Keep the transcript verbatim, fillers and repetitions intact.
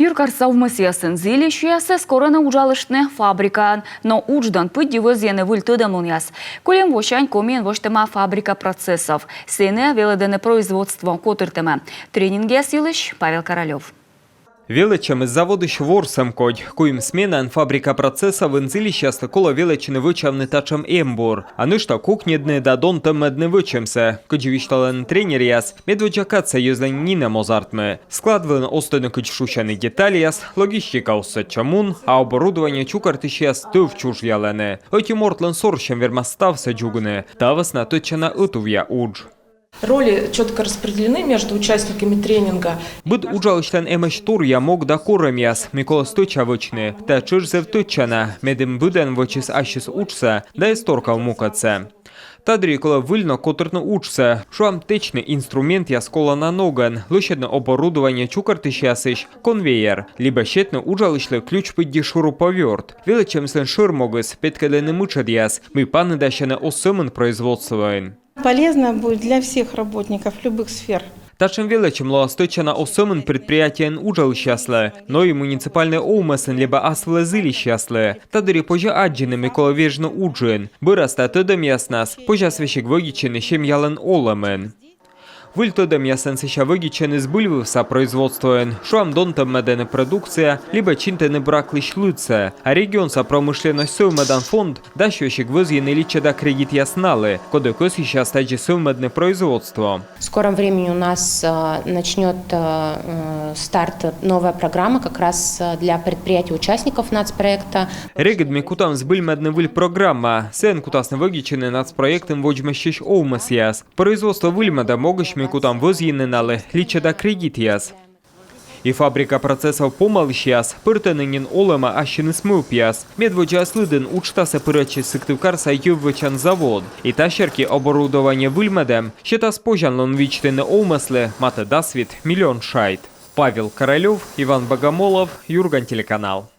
Юркарса овмӧсъясын зільысьясӧс корӧны уджалыштны фабрикаын, но удждон пыдди вӧзйӧны выль тӧдӧмлунъяс. Кольӧм восянь Комиын восьтӧма «Фабрика процессов». Сэні велӧдӧны производство котыртӧмӧ. Тренингъяс йылысь Павел Королёв. Велӧдчӧмыс заводысь ворсӧм кодь. Куим сменаын «Фабрика процессовын» зільысьяслы колӧ велӧдчыны вӧчавны татшӧм эмбур. А нӧшта кокньӧдны да донтӧммӧдны вӧчӧмсӧ. Кыдзи висьталӧны тренеръяс, медводдза кадсӧ йӧзлӧн нинӧм оз артмы. Склад вылын оз тӧдны, кыдз шусьӧны детальяс, логистика оз сэтчӧм ун, а оборудование чукӧртысьяс тӧв чужъялӧны. Ӧти мортлӧн сорсьӧм вермас ставсӧ дзугны. Та вӧсна тӧдчана ӧтувъя удж. Роли четко распределены между участниками тренинга. Быд уджалысьлӧн эмӧсь торъя мог да корӧмъяс, мый колӧ стӧча вӧчны. Тайӧ тшӧтш зэв тӧдчана, медым быдӧн вӧчис ассьыс уджсӧ да эз торкав мукӧдсӧ. Та дырйи колӧ выль ног котыртны уджсӧ, шуам, тэчны инструментъяс колана ногӧн, лӧсьӧдны оборудование чукӧртысьясысь конвейер, либӧ сетны уджалысьлы ключ пыдди шуруповёрт. Велӧдчӧмыслӧн шӧр могыс — петкӧдлыны мытшӧдъяс, мый паныдасьӧны оз сӧмын производствоын. Полезно будет для всех работников любых сфер. Татшӧм велӧдчӧм лоас тӧдчана оз сӧмын предприятиеын уджалысьяслы, но и муниципальнӧй овмӧсын либӧ ас вылӧ зільысьяслы. Та дырйи позьӧ аддзыны, мый колӧ вежны уджын. Бӧрас та тӧдӧмъяснас позяс весиг вӧдитчыны семьялӧн олӧмын. Выль тӧдӧмъясӧн сэсся вӧдитчӧны збыльвывса производствоын, шуам, донтӧммӧдӧны продукция либӧ чинтӧны браклысь лыдсӧ. А регионса промышленносьт сӧвмӧдан фонд дась весиг вӧзйыны личӧда кредитъяс налы, коді кӧсйысяс тадзи сӧвмӧдны производство. В скором времени у нас э, начнет э, э, старт новая программа как раз э, для предприятий-участников нацпроекта. Регыд ми кутам збыльмӧдны выль программа. Сійӧн кутасны вӧдитчыны нацпроектын водзмӧстчысь овмӧсъяс. Производство выльмӧдӧм могысь ми кутам вӧзйыны налы личӧда кредитъяс. И «Фабрика процессов» помалысьяс пӧртӧны нин олӧмӧ ассьыныс мӧвпъяс. Медводдзаяс лыдын уджтасӧ пырӧдчис Сыктывкарса йӧв вӧчан завод. И та серти оборудование выльмӧдӧм сетас позянлун видзтыны овмӧслы матӧ дас вит миллион шайт. Павел Королёв, Иван Богомолов, «Юрган» телеканал.